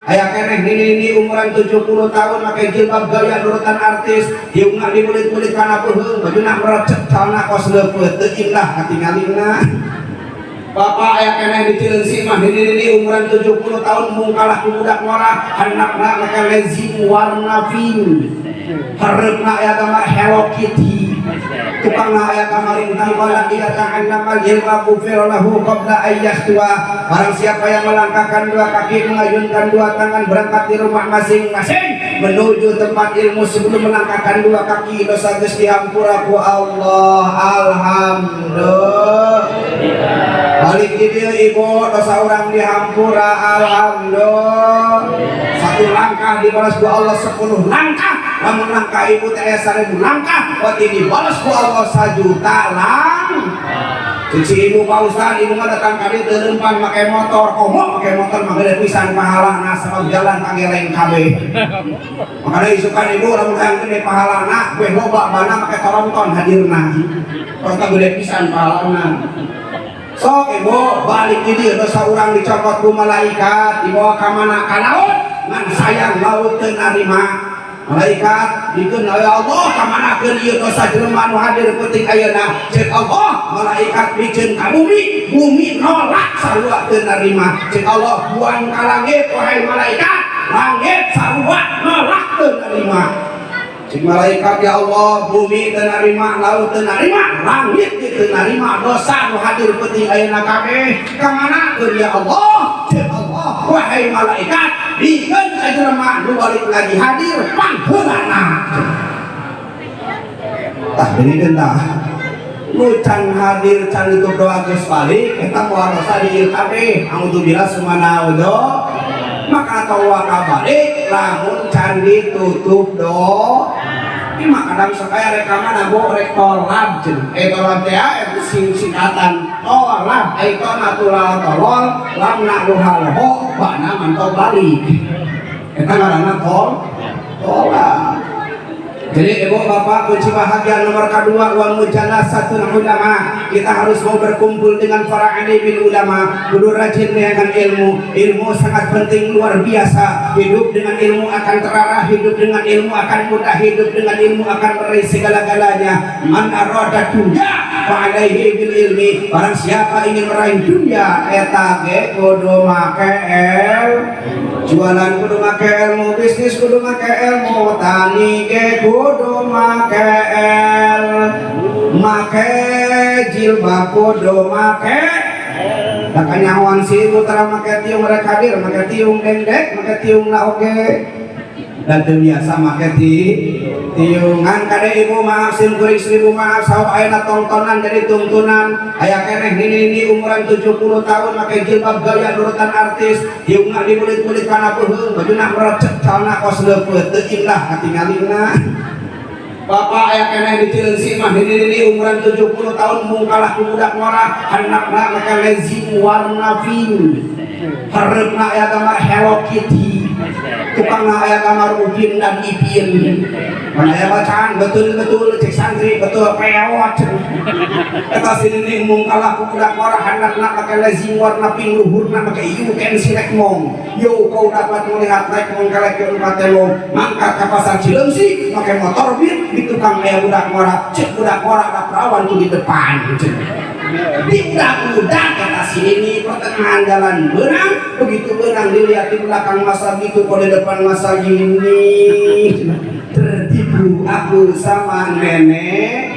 Aya keneh nini-nini umuran 70 tahun make jilbab gaya nurutan artis, hiungna dibulit-bulit kana peuheung, bajuna merecet, calana kos leupeut, teu indah katingalina. Bapak, aya keneh di Cileungsi mah nini-nini umuran 70 tahun mungkalah ku budak ngora, handapna make legging warna pink, hareupna aya gambar Hello Kitty, tukangna aya gambar intang qala ia ta'allamal ilma ghufira lahu qabla ay yakhtuwa. Barang siapa yang melangkahkan dua kaki, mengayunkan dua tangan, berangkat di rumah masing-masing menuju tempat ilmu, sebelum melangkahkan dua kaki dosa geus dihampura ku Allah. Alhamdulillah. Balik di dieu, ibu, dosa orang dihampura. Alhamdulillah. Satu langkah dibalas ku Allah 10 langkah. Lamun langkah ibu teh aya 1000 langkah, berarti dibalas ku Allah 1 juta lang. Cici ibu, Pak Ustad, ibu mah datang kali teu leumpang make motor, komo make motor mah gede pisan pahalana sabab jalan pangeleng kabeh. Makanya isukan ibu lamun hayang gede pahalana, gue loba bana make tronton hadirna. Tronton gede pisan pahalana. Sok ibu, balik di dieu dosa urang dicokot ku malaikat, dibawa ka mana? Ka laut, ngan sayang laut teu narima. Malaikat dikeun, "Ya Allah, ka manakeun ieu dosa jelema nu hadir peuting ayeuna?" Cek Allah, malaikat, "Piceun ka bumi." Bumi nolak, sarua teu narima. Cek Allah, "Buang ka langit, wahai malaikat." Langit sarua nolak, teu narima. Cek malaikat, "Ya Allah, bumi teu narima, laut teu narima, langit teu narima dosa nu hadir peuting ayeuna kabeh, ka manakeun, ya Allah?" Cek Allah, "Wahai malaikat, bikeun ka jelema nu balik lagi hadir pangheulana." Tah, dengekeun tah. Nu can hadir, can itu doa geus balik, eta moal dosa di ieu kabeh. A'udzubillah summa na'udzu. Maka tawa kabalik lamun can ditutup do. Ini mah kadang sok aya rek ka mana, Bu? Rek tolab cenah. Eh, tolab teh eta sing singkatan tolab, ai to natural tolol, lam na luhal ho, bana mantau balik. Eta ngaranna tolab. Jadi ibu bapak, kunci bahagia nomor kedua, wa mujalasatul ulama. Kita harus mau berkumpul dengan para alim ulama. Kudu rajin dengan ilmu. Ilmu sangat penting, luar biasa. Hidup dengan ilmu akan terarah, hidup dengan ilmu akan mudah, hidup dengan ilmu akan meraih segala-galanya. Man arada dunya fa alaihi bil ilmi. Barang siapa ingin meraih dunia, eta ge kudu make ilmu. Jualan kudu make ilmu, bisnis kudu make ilmu, tani ge kudu make ilmu, make jilbab kudu make. Da kanyahoan si ibu tara make tiung, rek hadir make tiung dengdek, make tiung na oge dan teu biasa make tiungan. Kade ibu, maaf, sim kuring seribu maaf, saur ayeuna tontonan jadi tungtunan. Aya keneh nini-nini umuran 70 tahun make jilbab gaya nurutan artis, hiungna dibulit-bulit kana peuheung, bajuna merecet, calana kos leupeut, teu indah katingalina. Bapak, aya keneh di Cileungsi mah nini-nini umuran 70 tahun mungkalah ku budak ngora, handapna make legging warna pink, hareupna aya gambar Hello Kitty, tukangna aya gambar Upin dan Ipin. Mana aya bacaan betul-betul, cek santri, betul peot. Eta si nini mungkalah ku budak ngora, handapna make legging warna pink, luhurna make you can see lekmong. Yo, kau dapat melihat lekmong kelek katelong. Mangkat ka pasar Cileungsi make motor Beat, di tukang aya budak ngora. Cek budak ngora, "Ada perawan tuh di depan." Di budak-budak kata si ini, pertengahan jalan benang, begitu benang dilihat di belakang masa gitu, kok di depan masa gini. Tertipu aku sama nenek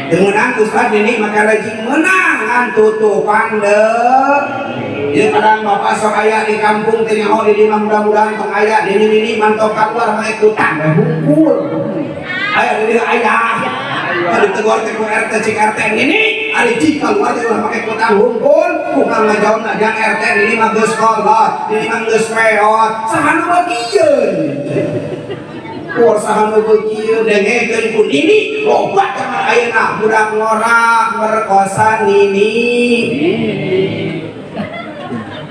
dengan Ustaz ini maka lagi menang tutupan deh. Ya, kadang bapak sok aya di kampung teh nyaho di imah, mudah-mudahan tong aya di ini mantau keluar mah ikutan we hungkul. Aya di dieu, aya. Tadi tegur teh ku RT, cik RT ini ari jika keluar teh ulah make kutang hungkul, kumaha ngajawabna? "Jang RT, ini mah geus kolot, ini mah geus peot." Saha nu bagieun? Kur saha nu bagieun? Dengekeun ku nini, loba zaman ayeuna budak ngora merkosa nini.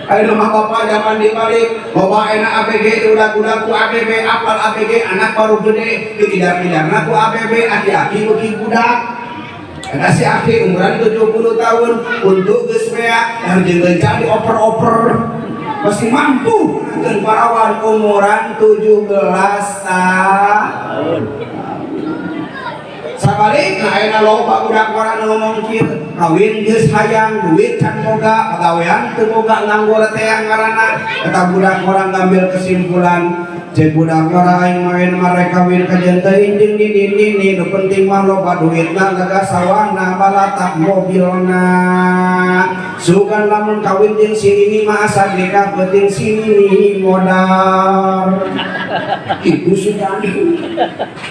Ayeuna mah bapak zaman dibalik, loba enak ABG, udah-udah ku ABG, apal ABG, anak baru gede, dipidar-pidarna ku ABG, aki-aki beuki budak. Eta si aki umuran 70 tahun, untuk geus beak, dan jeung genca dioper-oper. Masih mampu dan parawan umuran 17 tahun. Sabalikna ayeuna loba budak ngora nu ngomong kieu, kawin geus hayang, duit can boga, pagawean teu boga, nganggur teh ngaranna. Eta budak ngora ngambil kesimpulan, cek budak ngora, aing mah marek kawin kajen teuing jeung nini nini, nu penting mah loba duitna, gagah sawahna, balatak mobilna. Sugan lamun kawin jeung si nini mah asa nikah penting si nini modal. Itu sudah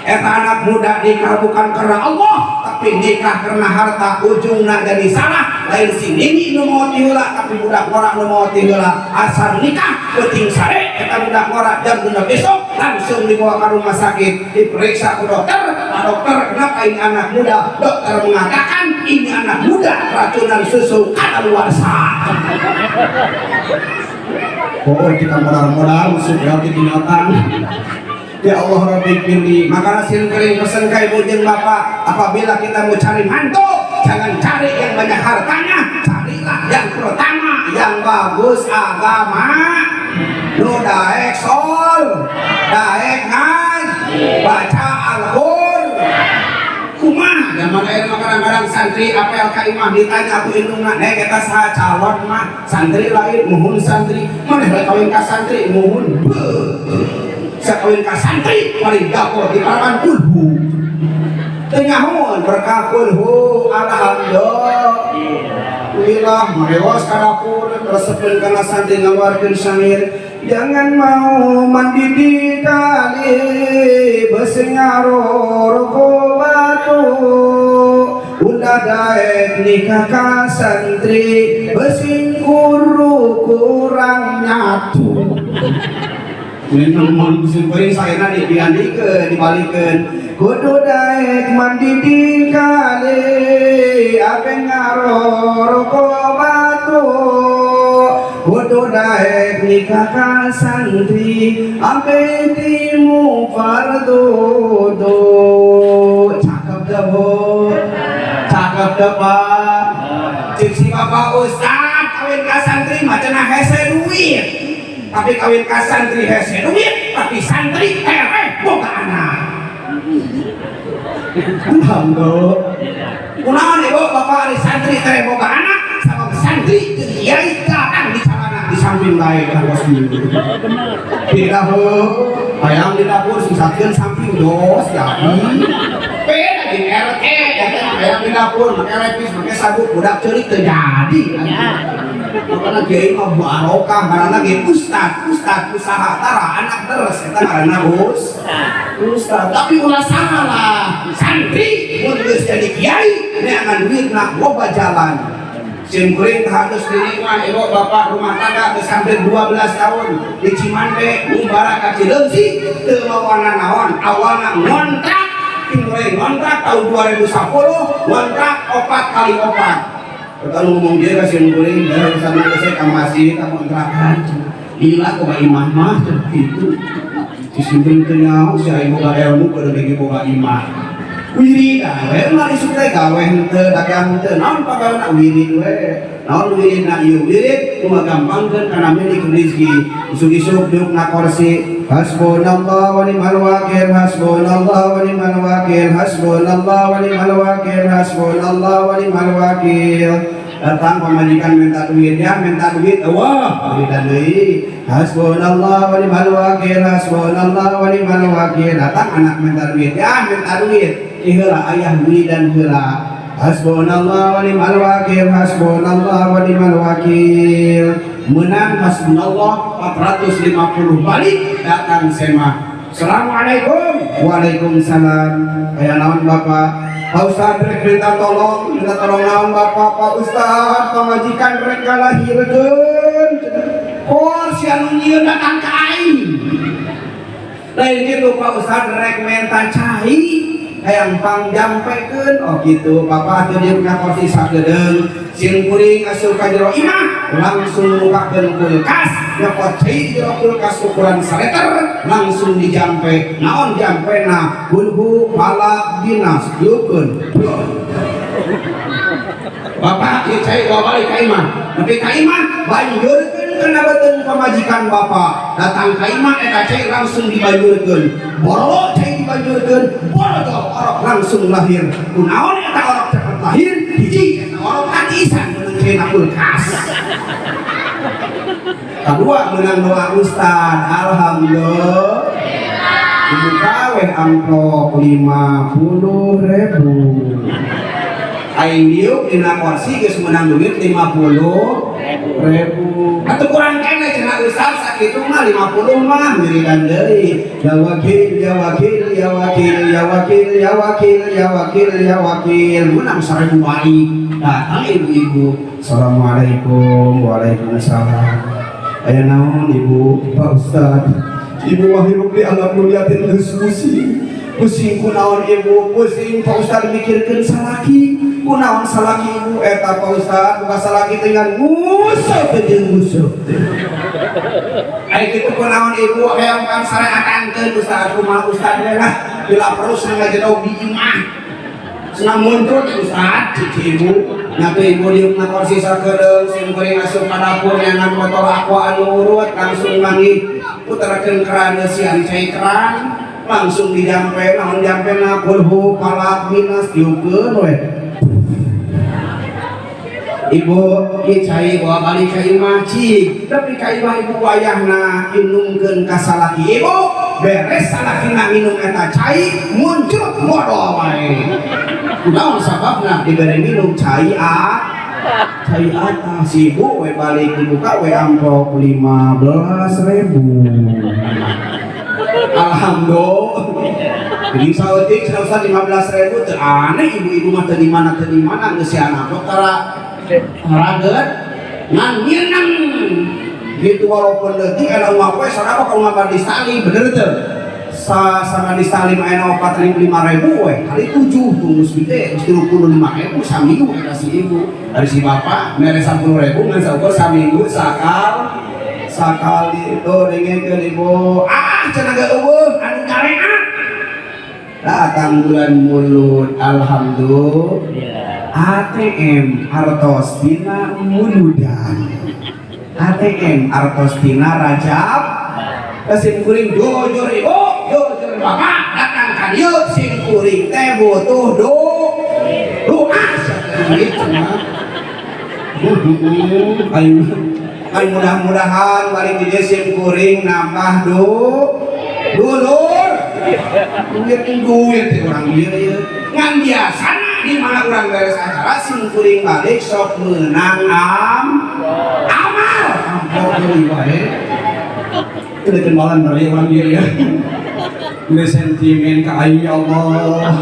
eta anak muda nikah bukan karena Allah, tapi nikah karena harta, ujungna jadi salah. Lain si nini nu maot heula, tapi budak ngora nu maot heula. Asal nikah penting sare. Eta budak ngora jam 6 besok langsung dibawa ke rumah sakit, diperiksa ke dokter. Pak Dokter, kenapa ini anak muda? Dokter mengatakan ini anak muda keracunan susu kadaluarsa. Oh, kita modal-modal musuh berarti binatang. Ya Allah Rabbi pilih. Maka sim kuring pesen ka ibu jeung bapak, apabila kita mau cari mantu, jangan cari yang banyak hartanya, carilah yang pertama yang bagus agama. Nu daek sol, daek ngaji, baca Al-Qur'an. Kumaha zaman ayeuna mah kadang-kadang santri apel ka imah, ditanya ku indungna, "Nek, eta saha calon mah?" "Santri lain." "Muhun santri." "Maneh rek kawin ka santri?" "Muhun." Sakawin ka santri paling dapur di parawan kulhu. Teu nyahoan berkah kulhu. Alhamdulillah marewos ka dapur, resepeun kana santri ngaluarkeun sangir, "Jangan mau mandi di kali, besi ngaroro batu. Udah daek nikah ka santri, besi guru kurang nyatu." Minum sim kuring sayana diandikeun, dibalikeun, "Kudu daek mandi di kali, abe ngaroro batu. Kudu daek nikah ka santri, abe timu fardu." Cakep dah, Bu, cakep dah, Pak. Cik si bapak ustad, kawin ka santri mah cenah hese duit, tapi kawin ka santri hese duit, tapi santri tereh boga anak. Alhamdulillah. Kunaon, Ibu, Bapak, ari santri tereh boga anak? Sabab santri jeung kiai datang di calana di samping bae kan kos minggu. Tidak heuh, hayang di dapur susahkeun samping dos jadi. Beda di RT, ya kan, hayang di dapur make lepis, make sabuk, budak ceurik teu jadi. Makanya kiai mah barokah, ngaranna ge ustad, ustad usaha tara anak terus eta ngaranna bos. Ustad, tapi ulah salah. Santri mun geus jadi kiai neangan duitna loba jalan. Sim kuring harus diterima, ibu bapak, rumah tangga geus hampir 12 tahun di Cimande, ngumbara ka Cileungsi teu mawana naon. Awalna ngontrak, mulai ngontrak tahun 2010, ngontrak 4 kali 4. Kalau ngomong dia kasih kuring dari sana ke saya ke masjid, ke kontrakan, gila kok imah mah gitu. Si simpel teu nyaho si aing boga ilmu kudu lagi boga imah. Wirid we mah isuk teh gawe henteu, dagang henteu, naon pagaweana? Wirid we. Naon wiridna? Ieu wirid nu ngagampangkeun kana milik rezeki. Isuk-isuk diuk na kursi, hasbunallah wa ni'mal wakil, hasbunallah wa ni'mal wakil, hasbunallah wa ni'mal wakil, hasbunallah wa ni'mal wakil. Datang pamajikan minta duit, ya minta duit, wah wiridan deui, hasbunallah wa ni'mal wakil, hasbunallah wa ni'mal wakil. Datang anak minta duit, ya minta duit, heula ayah wiridan heula, hasbunallah wa ni'mal wakil, hasbunallah wa ni'mal wakil. Menang hasbunallah 450 balik, datang semah. Assalamualaikum. Waalaikumsalam. Kayak naon, Bapak? Pak Ustad, rek minta tolong. Minta tolong naon, Bapak? Pak Ustad, pamajikan rek ngalahirkeun. Kor si anu nyieun datang ka aing. Lain gitu, Pak Ustad, rek minta cai hayang pangjampekeun. Oh gitu, Bapak atuh dieu ka kursi sakedeung. Sim kuring asup ka jero imah, langsung bukakeun kulkas, nyokot cai di jero kulkas ukuran saliter, langsung dijampe. Naon jampena? Kulhu, Falaq, Binnas, diukeun. Bapak, ieu cai bawa balik ka imah. Nepi ka imah, banjurkeun. kana beuteung pamajikan bapak. Datang ka imah, eta cai langsung dibanjurkeun. Borolo cai dibanjurkeun, borojol orok langsung lahir. Kunaon eta orok cepet lahir? Hiji, eta orok katiisan meunang cai na kulkas. Kedua, menang doa ustad. Alhamdulillah. Dibuka weh amplop 50 ribu. Aing diuk dina kursi geus menang duit 50 ribu. Atuh kurang keneh cenah ustad, sakitu mah 50 mah. Wiridan deui, ya wakil, ya wakil, ya wakil, ya wakil, ya wakil, ya wakil, ya wakil. Menang 1000 balik. Datang ibu-ibu, "Assalamualaikum." "Waalaikumsalam." "Aya naon, Ibu?" "Pak Ustad, ibu mah hirup di alam dunia teh geus pusing pusing." "Kunaon, Ibu pusing?" "Pak Ustad, mikirkeun salaki." "Kunaon salaki, Ibu?" "Eta, Pak Ustad, buka salaki dengan musuh teh jeung musuh teh." "Ai kitu, kunaon Ibu hayang pangsareatankeun Ustad?" "Kumaha Ustad we lah, bila perlu ngajedog di imah." Senang muncul Ustad, cici ibu nyatu. Ibu diuk na kursi sakedeung, sim kuring asup ka dapur neangan botol Aqua anu urut, langsung manggih puterkeun keran, sian cai keran langsung dijampe. Naon jampena? Kulhu, Falaq, Binas, tiupkeun we. "Ibu, ieu cai bawa balik ka imah." Cik tapi ka imah ibu, wayahna inumkeun ka salaki ibu. Beres salakina minum eta cai, muncul modol wae. Kunaon sababna? Dibere minum cai a cai atas. Ibu we balik, dibuka we amplop 15 ribu. Alhamdulillah. Jadi saeutik cenah usah 15 ribu teu aneh. Ibu-ibu mah teu di mana teu di mana, geus si amplop tara raget ngan nyeneng gitu walaupun leutik. Aya uang poe sarapa kalau ngabar di Salim, bener teu? Sa sama di Salim aya 4 ribu, 5 ribu we kali tujuh tuh geus gede, geus 35 ribu saminggu. Eta si ibu dari si bapak mere 10 ribu ngan saukur saminggu sakali. Tuh, dengekeun ibu, ah cenah ge eueuh anu nyareat. Datang bulan Mulud, alhamdulillah. ATM artos dina muludan, ATM artos dina Rajab. Sim kuring jujur ibu, jujur bapak, datang ka dieu sim kuring teh butuh doa duit cenah. Aing aing mudah-mudahan balik di dieu sim kuring nambah dulur. Duit duit teh urang ieu ieu ngan biasana di mana urang beres acara sim kuring balik sok meunang amal amplop deui wae. Itu kenalan dari orang ieu ya. Udah sentimen ke aing, ya Allah.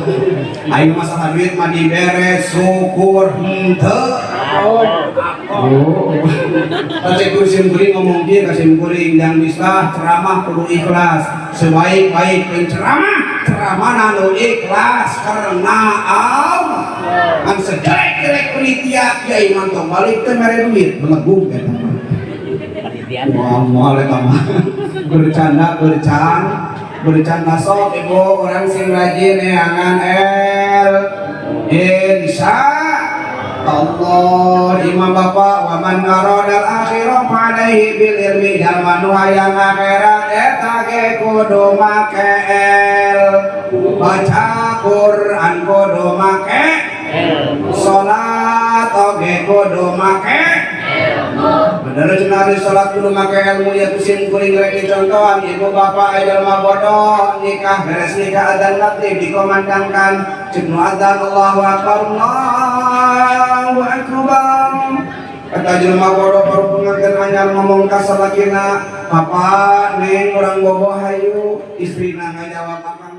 Aing masalah duit mah dibere syukur henteu. Oh. Kacek sim kuring ngomong dia ka sim kuring yang bisa ceramah kudu ikhlas. Sebaik-baik penceramah, ceramah nu ikhlas karena Allah. Ngan sejelek-jelek penitia, kiai mantong balik teh mere duit, belegung eta mah. Wah, moal eta mah. Bercanda, bercanda, bercanda. Sok ibu, orang sing rajin neangan el insya Allah. Imam bapak, wa man aradal akhirah fa alaihi bil ilmi. Jalma nu hayang akhirat eta ge kudu make el, baca Quran kudu make, salat oge kudu make. Bener cenah ari salat kudu make ilmu ya. Ku sim kuring rek dicontohan, ibu bapak, aya jelema bodoh nikah. Beres nikah, adzan maghrib dikomandangkan. Cek nu adzan, "Allahu akbar, Allahu akbar." Kata jelema bodoh baru pengantin anyar ngomong ka salakina, "Papa, neng, urang bobo hayu." Istrina ngajawab, "Akang